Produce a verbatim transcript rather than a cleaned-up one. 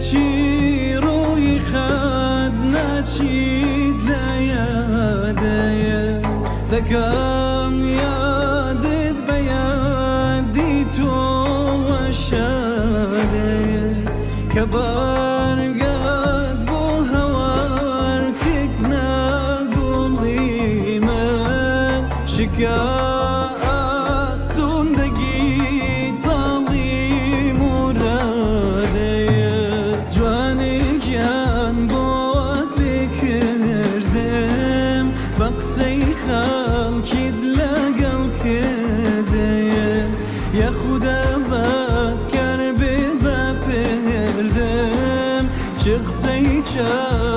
Çîrûyî qet neçît leyadeye, tekam yadid beyadî to weşadeye. Kebargat bo hewartik negulî min şika